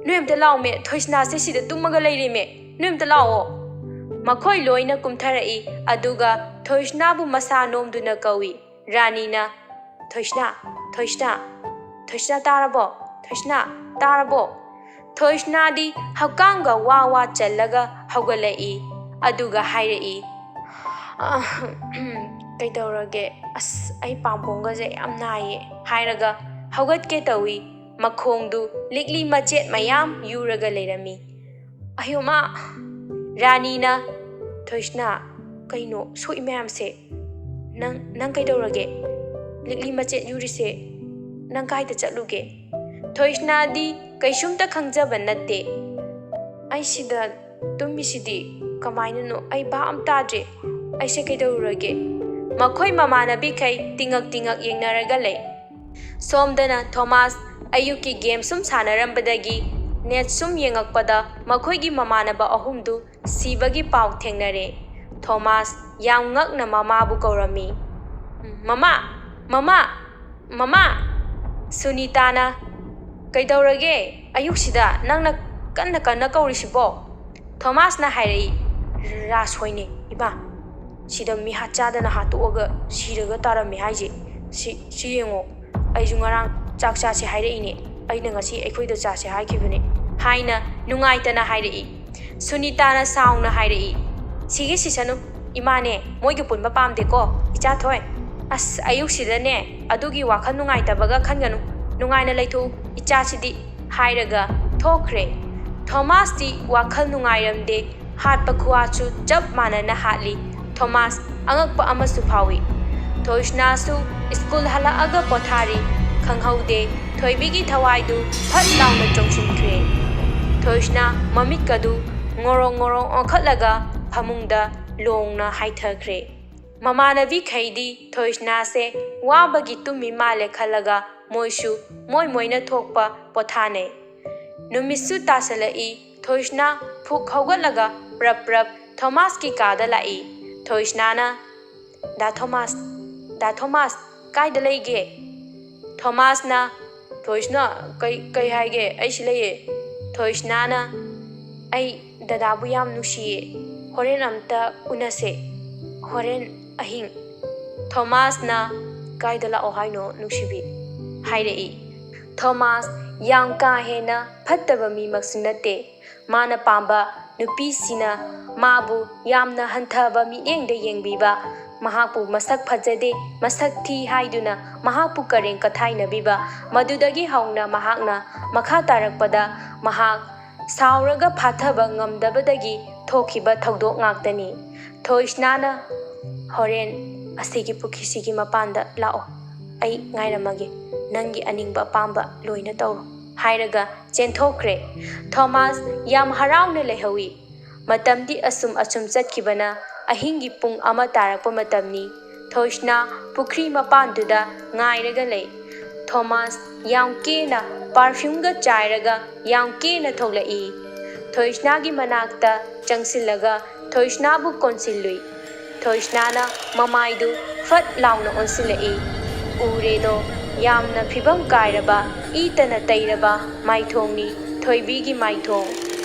"ꯅꯣꯏ ꯑꯝꯇ ꯂꯥꯛꯑꯣꯃꯦ, ꯊꯣꯏꯁꯅꯥꯁꯦ ꯁꯤꯗ ꯇꯨꯝꯃꯒ ꯂꯩꯔꯦꯃꯦ, ꯅꯣꯏ ꯑꯝꯇ ꯂꯥꯛꯑꯣ꯫" ꯃꯈꯣꯏ ꯂꯣꯏꯅ ꯀꯨꯝꯊꯔꯛꯏ, ꯑꯗꯨꯒ ꯊꯣꯏꯁꯅꯥꯕꯨ ꯃꯁꯥ ꯅꯣꯝꯗꯨꯅ ꯀꯧꯏ꯫ ꯔꯥꯅꯤꯅ, "ꯊꯣꯏꯁꯅꯥ, ꯊꯣꯏꯁꯅꯥ, ꯊꯣꯏꯁꯅꯥ ꯇꯥꯔꯕꯣ? ꯊꯣꯏꯁꯅꯥ ꯇꯥꯔꯕꯣ?" ꯊꯣꯏꯁꯅꯥꯗꯤ ꯍꯛꯀꯥꯝꯒ ꯋꯥ ꯋꯥ ꯆꯜꯂꯒ ꯍꯧꯒꯠꯂꯛꯏ, ꯑꯗꯨꯒ ꯍꯥꯏꯔꯛꯏ, "ꯑ, ꯀꯩꯗꯧꯔꯒꯦ? ꯑꯁ, ꯑꯩ ꯄꯥꯝꯕꯣꯝꯒꯁꯦ ꯌꯥꯝ ꯅꯥꯏꯌꯦ," ꯍꯥꯏꯔꯒ ꯍꯧꯒꯠꯀꯦ ꯇꯧꯏ꯫ ꯃꯈꯣꯡꯗꯨ ꯂꯤꯛꯂꯤ ꯃꯆꯦꯠ ꯃꯌꯥꯝ ꯌꯨꯔꯒ ꯂꯩꯔꯝꯃꯤ꯫ "ꯑꯌꯣꯃꯥ!" ꯔꯥꯅꯤꯅ, "ꯊꯣꯏꯁꯅꯥ, ꯀꯩꯅꯣ ꯁꯣꯛꯏ ꯃꯌꯥꯝꯁꯦ? ꯅꯪ, ꯅꯪ ꯀꯩꯗꯧꯔꯒꯦ? ꯂꯤꯛꯂꯤ ꯃꯆꯦꯠ ꯌꯨꯔꯤꯁꯦ ꯅꯪ ꯀꯥꯏꯗ ꯆꯠꯂꯨꯒꯦ?" ꯊꯣꯏꯁꯅꯥꯗꯤ ꯀꯩꯁꯨꯝꯇ ꯈꯪꯖꯕ ꯅꯠꯇꯦ꯫ "ꯑꯩ ꯁꯤꯗ ꯇꯨꯝꯃꯤꯁꯤꯗꯤ ꯀꯃꯥꯏꯅꯅꯣ? ꯑꯩ ꯚꯥꯞ ꯑꯃ ꯇꯥꯗ꯭ꯔꯦ꯫ ꯑꯩꯁꯦ ꯀꯩꯗꯧꯔꯨꯔꯒꯦ?" ꯃꯈꯣꯏ ꯃꯃꯥꯟꯅꯕꯤꯈꯩ ꯇꯤꯉꯛ ꯇꯤꯉꯛ ꯌꯦꯡꯅꯔꯒ ꯂꯩ꯫ ꯁꯣꯝꯗꯅ ꯊꯣꯃꯥꯁ ꯑꯌꯨꯛꯀꯤ ꯒꯦꯝ ꯁꯨꯝ ꯁꯥꯟꯅꯔꯝꯕꯗꯒꯤ ꯅꯦꯠ ꯁꯨꯝ ꯌꯦꯡꯉꯛꯄꯗ ꯃꯈꯣꯏꯒꯤ ꯃꯃꯥꯟꯅꯕ ꯑꯍꯨꯝꯗꯨ ꯁꯤꯕꯒꯤ ꯄꯥꯎ ꯊꯦꯡꯅꯔꯦ꯫ ꯊꯣꯃꯥꯁ ꯌꯥꯝ ꯉꯛꯅ ꯃꯃꯥꯕꯨ ꯀꯧꯔꯝꯃꯤ꯫ "ꯃꯃꯥ! ꯃꯃꯥ! ꯃꯃꯥ!" ꯁꯨꯅꯤꯇꯥꯅ, "ꯀꯩꯗꯧꯔꯒꯦ? ꯑꯌꯨꯛꯁꯤꯗ ꯅꯪꯅ ꯀꯟꯅ ꯀꯟꯅ ꯀꯧꯔꯤꯁꯤꯕꯣ?" ꯊꯣꯃꯥꯁꯅ ꯍꯥꯏꯔꯛꯏ, "ꯔꯥꯁ ꯍꯣꯏꯅꯦ, ꯏꯃꯥ꯫ ꯁꯤꯗ ꯃꯤꯍꯥꯠ ꯆꯥꯗꯅ ꯍꯥꯠꯇꯣꯛꯑꯒ ꯁꯤꯔꯒ ꯇꯥꯔꯝꯃꯤ ꯍꯥꯏꯁꯦ꯫ ꯁꯤ, ꯁꯤ ꯌꯦꯡꯉꯣ, ꯑꯩꯁꯨ ꯉꯔꯥꯡ ꯆꯥꯛ ꯆꯥꯁꯦ ꯍꯥꯏꯔꯛꯏꯅꯦ꯫ ꯑꯩꯅ ꯉꯁꯤ ꯑꯩꯈꯣꯏꯗ ꯆꯥꯁꯦ ꯍꯥꯏꯈꯤꯕꯅꯦ," ꯍꯥꯏꯅ ꯅꯨꯡꯉꯥꯏꯇꯅ ꯍꯥꯏꯔꯛꯏ꯫ ꯁꯨꯅꯤꯇꯥꯅ ꯁꯥꯎꯅ ꯍꯥꯏꯔꯛꯏ, "ꯁꯤꯒꯤ ꯁꯤꯁꯅꯨ, ꯏꯃꯥꯅꯦ ꯃꯣꯏꯒ ꯄꯨꯟꯕ ꯄꯥꯝꯗꯦꯀꯣ, ꯏꯆꯥ ꯊꯣꯏ꯫ "ꯑꯁ, ꯑꯌꯨꯛꯁꯤꯗꯅꯦ ꯑꯗꯨꯒꯤ ꯋꯥꯈꯜ ꯅꯨꯡꯉꯥꯏꯇꯕꯒ ꯈꯟꯒꯅꯨ, ꯅꯨꯡꯉꯥꯏꯅ ꯂꯩꯊꯣꯛꯎ ꯏꯆꯥꯁꯤꯗꯤ" ꯍꯥꯏꯔꯒ ꯊꯣꯛꯈ꯭ꯔꯦ꯫ ꯊꯣꯃꯥꯁꯇꯤ ꯋꯥꯈꯜ ꯅꯨꯡꯉꯥꯏꯔꯝꯗꯦ, ꯍꯥꯠꯄ ꯈꯨꯍꯥꯠꯁꯨ ꯆꯞ ꯃꯥꯟꯅꯅ ꯍꯥꯠꯂꯤ꯫ ꯊꯣꯃꯥꯁ ꯑꯉꯛꯄ ꯑꯃꯁꯨ ꯐꯥꯎꯏ꯫ ꯊꯣꯏꯁꯅꯥꯁꯨ ꯁ꯭ꯀꯨꯜ ꯍꯜꯂꯛꯑꯒ ꯄꯣꯊꯥꯔꯤ꯫ ꯈꯪꯍꯧꯗꯦ, ꯊꯣꯏꯕꯤꯒꯤ ꯊꯋꯥꯏꯗꯨ ꯐꯠ ꯂꯥꯎꯅ ꯆꯣꯡꯁꯤꯟꯈ꯭ꯔꯦ꯫ ꯊꯣꯏꯁꯅꯥ ꯃꯃꯤꯠꯀꯗꯨ ꯉꯣꯔꯣꯡ ꯉꯣꯔꯣꯡ ꯑꯣꯟꯈꯠꯂꯒ ꯐꯃꯨꯡꯗ ꯂꯣꯡꯅ ꯍꯥꯏꯊꯈ꯭ꯔꯦ꯫ ꯃꯃꯥꯟꯅꯕꯤꯈꯩꯗꯤ ꯊꯣꯏꯁꯅꯥꯁꯦ ꯋꯥꯕꯒꯤ ꯇꯨꯝꯃꯤ ꯃꯥꯜꯂꯦ ꯈꯜꯂꯒ ꯃꯣꯏꯁꯨ ꯃꯣꯏ ꯃꯣꯏꯅ ꯊꯣꯛꯄ ꯄꯣꯊꯥꯅꯩ꯫ ꯅꯨꯃꯤꯠꯁꯨ ꯇꯥꯁꯜꯂꯛꯏ꯫ ꯊꯣꯏꯁꯅꯥ ꯐꯨꯛ ꯍꯧꯒꯠꯂꯒ ꯄ꯭ꯔꯞ ꯄ꯭ꯔꯞ ꯊꯣꯃꯥꯁꯀꯤ ꯀꯥꯗ ꯂꯥꯛꯏ꯫ ꯊꯣꯏꯁꯅꯥꯅ, "ꯗꯥ ꯊꯣꯃꯥꯁ, ꯗꯥ ꯊꯣꯃꯥꯁ, ꯀꯥꯏꯗ ꯂꯩꯒꯦ?" ꯊꯣꯃꯥꯁꯅ, "ꯊꯣꯏꯁꯅꯥ, ꯀꯩ, ꯀꯩ ꯍꯥꯏꯒꯦ? ꯑꯩ ꯁꯤ ꯂꯩꯌꯦ꯫" ꯊꯣꯏꯁꯅꯥꯅ, "ꯑꯩ ꯗꯗꯥꯕꯨ ꯌꯥꯝ ꯅꯨꯡꯁꯤꯌꯦ꯫ ꯍꯣꯔꯦꯟ ꯑꯝꯇ ꯎꯅꯁꯦ꯫ ꯍꯣꯔꯦꯟ ꯑꯍꯤꯡ꯫" ꯊꯣꯃꯥꯁꯅ, "ꯀꯥꯏꯗ ꯂꯥꯛꯑꯣ ꯍꯥꯏꯅꯣ, ꯅꯨꯡꯁꯤꯕꯤ?" ꯍꯥꯏꯔꯛꯏ꯫ ꯊꯣꯃꯥꯁ ꯌꯥꯝ ꯀꯥ ꯍꯦꯟꯅ ꯐꯠꯇꯕ ꯃꯤꯃꯛꯁꯨ ꯅꯠꯇꯦ꯫ ꯃꯥꯅ ꯄꯥꯝꯕ ꯅꯨꯄꯤꯁꯤꯅ ꯃꯥꯕꯨ ꯌꯥꯝꯅ ꯍꯟꯊꯕ ꯃꯤꯠꯌꯦꯡꯗ ꯌꯦꯡꯕꯤꯕ, ꯃꯍꯥꯛꯄꯨ ꯃꯁꯛ ꯐꯖꯗꯦ, ꯃꯁꯛ ꯊꯤ ꯍꯥꯏꯗꯨꯅ ꯃꯍꯥꯛꯄꯨ ꯀꯔꯦꯝ ꯀꯊꯥꯏꯅꯕꯤꯕ, ꯃꯗꯨꯗꯒꯤ ꯍꯧꯅ ꯃꯍꯥꯛꯅ ꯃꯈꯥ ꯇꯥꯔꯛꯄꯗ ꯃꯍꯥꯛ ꯁꯥꯎꯔꯒ ꯐꯥꯊꯕ ꯉꯝꯗꯕꯗꯒꯤ ꯊꯣꯛꯈꯤꯕ ꯊꯧꯗꯣꯛ ꯉꯥꯛꯇꯅꯤ꯫ ꯊꯣꯏꯁꯅꯥꯅ, "ꯍꯣꯔꯦꯟ ꯑꯁꯤꯒꯤ ꯄꯨꯈ꯭ꯔꯤꯁꯤꯒꯤ ꯃꯄꯥꯟꯗ ꯂꯥꯛꯑꯣ, ꯑꯩ ꯉꯥꯏꯔꯝꯃꯒꯦ, ꯅꯪꯒꯤ ꯑꯅꯤꯡꯕ ꯑꯄꯥꯝꯕ ꯂꯣꯏꯅ ꯇꯧꯔꯣ" ꯍꯥꯏꯔꯒ ꯆꯦꯟꯊꯣꯛꯈ꯭ꯔꯦ꯫ ꯊꯣꯃꯥꯁ ꯌꯥꯝ ꯍꯔꯥꯎꯅ ꯂꯩꯍꯧꯏ꯫ ꯃꯇꯝꯗꯤ ꯑꯁꯨꯝ ꯑꯁꯨꯝ ꯆꯠꯈꯤꯕꯅ ꯑꯍꯤꯡꯒꯤ ꯄꯨꯡ ꯑꯃ ꯇꯥꯔꯛꯄ ꯃꯇꯝꯅꯤ꯫ ꯊꯣꯏꯁꯅꯥ ꯄꯨꯈ꯭ꯔꯤ ꯃꯄꯥꯟꯗꯨꯗ ꯉꯥꯏꯔꯒ ꯂꯩ꯫ ꯊꯣꯃꯥꯁ ꯌꯥꯝ ꯀꯦꯅ ꯄꯥꯔꯐ꯭ꯌꯨꯝꯒ ꯆꯥꯏꯔꯒ ꯌꯥꯝ ꯀꯦꯅ ꯊꯣꯛꯂꯛꯏ꯫ ꯊꯣꯏꯁꯅꯥꯒꯤ ꯃꯅꯥꯛꯇ ꯆꯪꯁꯤꯜꯂꯒ ꯊꯣꯏꯁꯅꯥꯕꯨ ꯀꯣꯟꯁꯤꯜꯂꯨꯏ꯫ ꯊꯣꯏꯁꯅꯥꯅ ꯃꯃꯥꯏꯗꯨ ꯐꯠ ꯂꯥꯎꯅ ꯑꯣꯟꯁꯤꯜꯂꯛꯏ꯫ ꯎꯔꯦꯗꯣ, ꯌꯥꯝꯅ ꯐꯤꯕꯝ ꯀꯥꯏꯔꯕ, ꯏꯇꯅ ꯇꯩꯔꯕ ꯃꯥꯏꯊꯣꯡꯅꯤ ꯊꯣꯏꯕꯤꯒꯤ ꯃꯥꯏꯊꯣꯡ꯫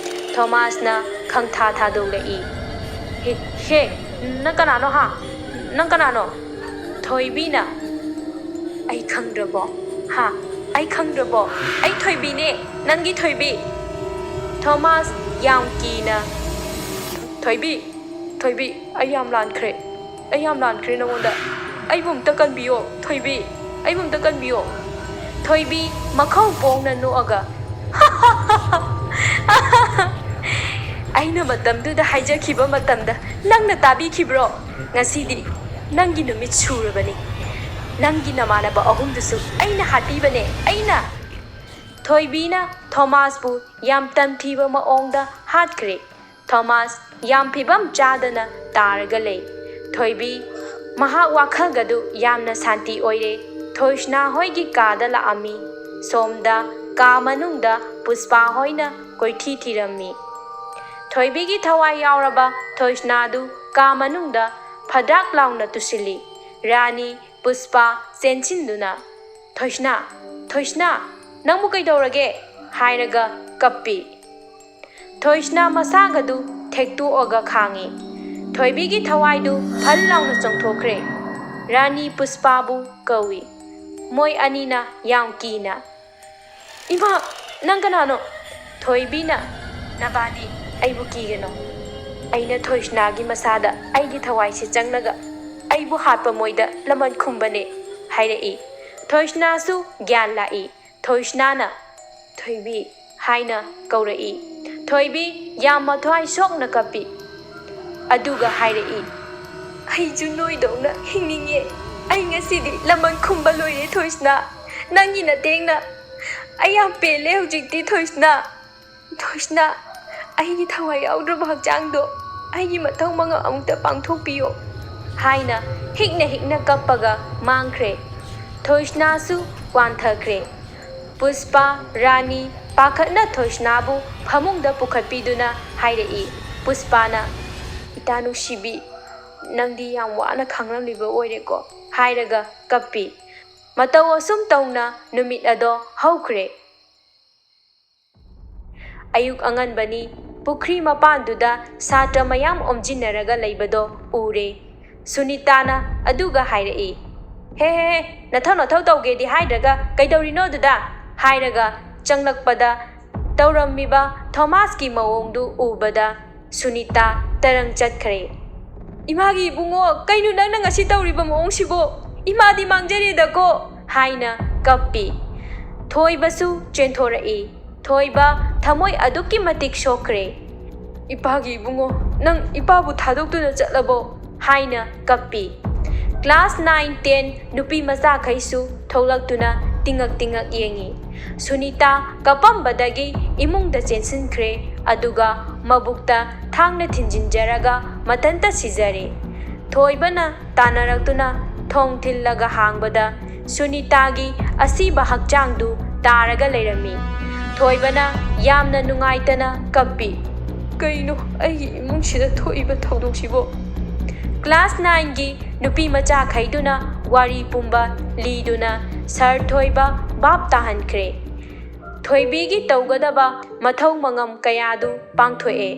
ꯊꯣꯃꯥꯁꯅ ꯈꯪꯊꯥ ꯊꯥꯗꯣꯛꯂꯛꯏ꯫ "ꯍꯦ, ꯍꯦ, ꯅꯪ ꯀꯅꯥꯅꯣ ꯍꯥ? ꯅꯪ ꯀꯅꯥꯅꯣ?" ꯊꯣꯏꯕꯤꯅ, "ꯑꯩ ꯈꯪꯗ꯭ꯔꯕꯣ? ꯍꯥ? ꯑꯩ ꯈꯪꯗ꯭ꯔꯕꯣ? ꯑꯩ ꯊꯣꯏꯕꯤꯅꯦ, ꯅꯪꯒꯤ ꯊꯣꯏꯕꯤ!" ꯊꯣꯃꯥꯁ ꯌꯥꯝ ꯀꯤꯅ, "ꯊꯣꯏꯕꯤ, ꯊꯣꯏꯕꯤ, ꯑꯩ ꯌꯥꯝ ꯂꯥꯟꯈ꯭ꯔꯦ, ꯑꯩ ꯌꯥꯝ ꯂꯥꯟꯈ꯭ꯔꯦ ꯅꯉꯣꯟꯗ꯫ ꯑꯩꯕꯨ ꯑꯝꯇ ꯀꯟꯕꯤꯌꯣ, ꯊꯣꯏꯕꯤ꯫ ꯑꯩꯕꯨ ꯑꯝꯇ ꯀꯟꯕꯤꯌꯣ꯫ ꯊꯣꯏꯕꯤ ꯃꯈꯧ ꯄꯣꯡꯅ ꯅꯣꯛꯑꯒ, "ꯑꯩꯅ ꯃꯇꯝꯗꯨꯗ ꯍꯥꯏꯖꯈꯤꯕ ꯃꯇꯝꯗ ꯅꯪꯅ ꯇꯥꯕꯤꯈꯤꯕ꯭ꯔꯣ? ꯉꯁꯤꯗꯤ ꯅꯪꯒꯤ ꯅꯨꯃꯤꯠ ꯁꯨꯔꯕꯅꯤ꯫ ꯅꯪꯒꯤ ꯅꯃꯥꯟꯅꯕ ꯑꯍꯨꯝꯗꯨꯁꯨ ꯑꯩꯅ ꯍꯥꯠꯄꯤꯕꯅꯦ, ꯑꯩꯅ!" ꯊꯣꯏꯕꯤꯅ ꯊꯣꯃꯥꯁꯄꯨ ꯌꯥꯝ ꯇꯟꯊꯤꯕ ꯃꯑꯣꯡꯗ ꯍꯥꯠꯈ꯭ꯔꯦ꯫ ꯊꯣꯃꯥꯁ ꯌꯥꯝ ꯐꯤꯕꯝ ꯆꯥꯗꯅ ꯇꯥꯔꯒ ꯂꯩ꯫ ꯊꯣꯏꯕꯤ ꯃꯍꯥꯛ ꯋꯥꯈꯜꯒꯗꯨ ꯌꯥꯝꯅ ꯁꯥꯟꯇꯤ ꯑꯣꯏꯔꯦ꯫ ꯊꯣꯏꯁꯅꯥ ꯍꯣꯏꯒꯤ ꯀꯥꯗ ꯂꯥꯛꯑꯝꯃꯤ꯫ ꯁꯣꯝꯗ ꯀꯥ ꯃꯅꯨꯡꯗ ꯄꯨꯁꯄꯥ ꯍꯣꯏꯅ ꯀꯣꯏꯊꯤ ꯊꯤꯔꯝꯃꯤ꯫ ꯊꯣꯏꯕꯤꯒꯤ ꯊꯋꯥꯏ ꯌꯥꯎꯔꯕ ꯊꯣꯏꯁꯅꯥꯗꯨ ꯀꯥ ꯃꯅꯨꯡꯗ ꯐꯗ꯭ꯔꯥꯛ ꯂꯥꯎꯅ ꯇꯨꯁꯤꯜꯂꯤ꯫ ꯔꯥꯅꯤ ꯄꯨꯁꯄꯥ ꯆꯦꯟꯁꯤꯟꯗꯨꯅ, "ꯊꯣꯏꯁꯅꯥ, ꯊꯣꯏꯁꯅꯥ, ꯅꯪꯕꯨ ꯀꯩꯗꯧꯔꯒꯦ?" ꯍꯥꯏꯔꯒ ꯀꯞꯄꯤ꯫ ꯊꯣꯏꯁꯅꯥ ꯃꯁꯥꯒꯗꯨ ꯊꯦꯛꯇꯣꯛꯑꯒ ꯈꯥꯡꯉꯤ꯫ ꯊꯣꯏꯕꯤꯒꯤ ꯊꯋꯥꯏꯗꯨ ꯐꯜ ꯂꯥꯎꯅ ꯆꯣꯡꯊꯣꯛꯈ꯭ꯔꯦ꯫ ꯔꯥꯅꯤ ꯄꯨꯁꯄꯥꯕꯨ ꯀꯧꯏ꯫ ꯃꯣꯏ ꯑꯅꯤꯅ ꯌꯥꯝ ꯀꯤꯅ, "ꯏꯃꯥ, ꯅꯪ ꯀꯅꯥꯅꯣ?" ꯊꯣꯏꯕꯤꯅ, "ꯅꯕꯥꯅꯤ ꯑꯩꯕꯨ ꯀꯤꯒꯅꯣ꯫ ꯑꯩꯅ ꯊꯣꯏꯁꯅꯥꯒꯤ ꯃꯁꯥꯗ ꯑꯩꯒꯤ ꯊꯋꯥꯏꯁꯦ ꯆꯪꯂꯒ ꯑꯩꯕꯨ ꯍꯥꯠꯄ ꯃꯣꯏꯗ ꯂꯃꯟ ꯈꯨꯝꯕꯅꯦ," ꯍꯥꯏꯔꯛꯏ꯫ ꯊꯣꯏꯁꯅꯥꯁꯨ ꯒ꯭ꯌꯥꯟ ꯂꯥꯛꯏ꯫ ꯊꯣꯏꯁꯅꯥꯅ, "ꯊꯣꯏꯕꯤ" ꯍꯥꯏꯅ ꯀꯧꯔꯛꯏ꯫ ꯊꯣꯏꯕꯤ ꯌꯥꯝ ꯃꯊ꯭ꯋꯥꯏ ꯁꯣꯛꯅ ꯀꯞꯄꯤ꯫ ꯑꯗꯨꯒ ꯍꯥꯏꯔꯛꯏ, "ꯑꯩꯁꯨ ꯅꯣꯏꯗꯧꯅ ꯍꯤꯡꯅꯤꯡꯉꯦ꯫ ꯑꯩ ꯉꯁꯤꯗꯤ ꯂꯃꯟ ꯈꯨꯝꯕ ꯂꯣꯏꯔꯦ ꯊꯣꯏꯁꯅꯥ꯫ ꯅꯪꯒꯤ ꯅꯇꯦꯡꯅ ꯑꯩ ꯌꯥꯝ ꯄꯦꯜꯂꯦ ꯍꯧꯖꯤꯛꯇꯤ ꯊꯣꯏꯁꯅꯥ꯫ ꯊꯣꯏꯁꯅꯥ, ꯑꯩꯒꯤ ꯊꯋꯥꯏ ꯌꯥꯎꯗ꯭ꯔꯕ ꯍꯛꯆꯥꯡꯗꯣ ꯑꯩꯒꯤ ꯃꯊꯧ ꯃꯉꯝ ꯑꯃꯨꯛꯇ ꯄꯥꯡꯊꯣꯛꯄꯤꯌꯣ," ꯍꯥꯏꯅ ꯍꯤꯛꯅ ꯍꯤꯛꯅ ꯀꯞꯄꯒ ꯃꯥꯡꯈ꯭ꯔꯦ꯫ ꯊꯣꯏꯁꯅꯥꯁꯨ ꯋꯥꯟꯊꯈ꯭ꯔꯦ꯫ ꯄꯨꯁꯄꯥ, ꯔꯥꯅꯤ ꯄꯥꯈꯠꯅ ꯊꯣꯏꯁꯅꯥꯕꯨ ꯐꯃꯨꯡꯗ ꯄꯨꯈꯠꯄꯤꯗꯨꯅ ꯍꯥꯏꯔꯛꯏ꯫ ꯄꯨꯁꯄꯥꯅ, "ꯏꯇꯥ ꯅꯨꯡꯁꯤꯕꯤ, ꯅꯪꯗꯤ ꯌꯥꯝ ꯋꯥꯅ ꯈꯥꯡꯂꯝꯂꯤꯕ ꯑꯣꯏꯔꯦꯀꯣ?" ꯍꯥꯏꯔꯒ ꯀꯞꯄꯤ꯫ ꯃꯇꯧ ꯑꯁꯨꯝ ꯇꯧꯅ ꯅꯨꯃꯤꯠ ꯑꯗꯣ ꯍꯧꯈ꯭ꯔꯦ꯫ ꯑꯌꯨꯛ ꯑꯉꯟꯕꯅꯤ꯫ ꯄꯨꯈ꯭ꯔꯤ ꯃꯄꯥꯟꯗꯨꯗ ꯁꯥꯇ꯭ꯔ ꯃꯌꯥꯝ ꯑꯣꯝꯖꯤꯟꯅꯔꯒ ꯂꯩꯕꯗꯣ ꯎꯔꯦ꯫ ꯁꯨꯅꯤꯇꯥꯅ ꯑꯗꯨꯒ ꯍꯥꯏꯔꯛꯏ, "ꯍꯦ, ꯍꯦ, ꯍꯦ, ꯅꯊꯧ ꯅꯊꯧ ꯇꯧꯒꯦꯗꯤ ꯍꯥꯏꯗ꯭ꯔꯒ ꯀꯩꯗꯧꯔꯤꯅꯣ ꯑꯗꯨꯗ?" ꯍꯥꯏꯔꯒ ꯆꯪꯂꯛꯄꯗ ꯇꯧꯔꯝꯃꯤꯕ ꯊꯣꯃꯥꯁꯀꯤ ꯃꯑꯣꯡꯗꯨ ꯎꯕꯗ ꯁꯨꯅꯤꯇꯥ ꯇꯔꯪ ꯆꯠꯈ꯭ꯔꯦ꯫ "ꯏꯃꯥꯒꯤ ꯏꯕꯨꯡꯉꯣ, ꯀꯩꯅꯣ ꯅꯪꯅ ꯉꯁꯤ ꯇꯧꯔꯤꯕ ꯃꯑꯣꯡꯁꯤꯕꯣ? ꯏꯃꯥꯗꯤ ꯃꯥꯡꯖꯔꯦꯗꯀꯣ!" ꯍꯥꯏꯅ ꯀꯞꯄꯤ꯫ ꯊꯣꯏꯕꯁꯨ ꯆꯦꯟꯊꯣꯔꯛꯏ꯫ ꯊꯣꯏꯕ ꯊꯃꯣꯏ ꯑꯗꯨꯛꯀꯤ ꯃꯇꯤꯛ ꯁꯣꯛꯈ꯭ꯔꯦ꯫ "ꯏꯄꯥꯒꯤ ꯏꯕꯨꯡꯉꯣ, ꯅꯪ ꯏꯄꯥꯕꯨ ꯊꯥꯗꯣꯛꯇꯨꯅ ꯆꯠꯂꯕꯣ?" ꯍꯥꯏꯅ ꯀꯞꯄꯤ꯫ Class nine ten ꯅꯨꯄꯤ ꯃꯆꯥꯈꯩꯁꯨ ꯊꯣꯛꯂꯛꯇꯨꯅ ꯇꯤꯡꯉꯛ ꯇꯤꯡꯉꯛ ꯌꯦꯡꯉꯤ꯫ ꯁꯨꯅꯤꯇꯥ ꯀꯞꯄꯝꯕꯗꯒꯤ ꯏꯃꯨꯡꯗ ꯆꯦꯟꯁꯤꯟꯈ꯭ꯔꯦ, ꯑꯗꯨꯒ ꯃꯕꯨꯛꯇ ꯊꯥꯡꯅ ꯊꯤꯟꯖꯤꯟꯖꯔꯒ ꯃꯊꯟꯇ ꯁꯤꯖꯔꯦ꯫ ꯊꯣꯏꯕꯅ ꯇꯥꯟꯅꯔꯛꯇꯨꯅ ꯊꯣꯡ ꯊꯤꯜꯂꯒ ꯍꯥꯡꯕꯗ ꯁꯨꯅꯤꯇꯥꯒꯤ ꯑꯁꯤꯕ ꯍꯛꯆꯥꯡꯗꯨ ꯇꯥꯔꯒ ꯂꯩꯔꯝꯃꯤ꯫ ꯊꯣꯏꯕꯅ ꯌꯥꯝꯅ ꯅꯨꯡꯉꯥꯏꯇꯅ ꯀꯞꯄꯤ꯫ "ꯀꯩꯅꯣ ꯑꯩꯒꯤ ꯏꯃꯨꯡꯁꯤꯗ ꯊꯣꯛꯏꯕ ꯊꯧꯗꯣꯛꯁꯤꯕꯣ?" Class nineꯒꯤ ꯅꯨꯄꯤ ꯃꯆꯥꯈꯩꯗꯨꯅ ꯋꯥꯔꯤ ꯄꯨꯝꯕ ꯂꯤꯗꯨꯅ ꯁꯥꯔ ꯊꯣꯏꯕ ꯚꯥꯞ ꯇꯥꯍꯟꯈ꯭ꯔꯦ꯫ ꯊꯣꯏꯕꯤꯒꯤ ꯇꯧꯒꯗꯕ ꯃꯊꯧ ꯃꯉꯝ ꯀꯌꯥꯗꯨ ꯄꯥꯡꯊꯣꯛꯑꯦ꯫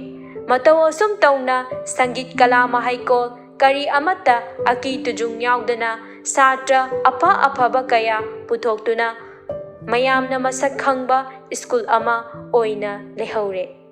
ꯃꯇꯧ ꯑꯁꯨꯝ ꯇꯧꯅ ꯁꯪꯒꯤꯠ ꯀꯂꯥ ꯃꯍꯩꯀꯣꯜ ꯀꯔꯤ ꯑꯃꯠꯇ ꯑꯀꯤ ꯇꯨꯖꯨꯡ ꯌꯥꯎꯗꯅ ꯁꯥꯇ꯭ꯔ ꯑꯐ ꯑꯐꯕ ꯀꯌꯥ ꯄꯨꯊꯣꯛꯇꯨꯅ ꯃꯌꯥꯝꯅ ꯃꯁꯛ ꯈꯪꯕ ꯁ꯭ꯀꯨꯜ ꯑꯃ ꯑꯣꯏꯅ ꯂꯩꯍꯧꯔꯦ꯫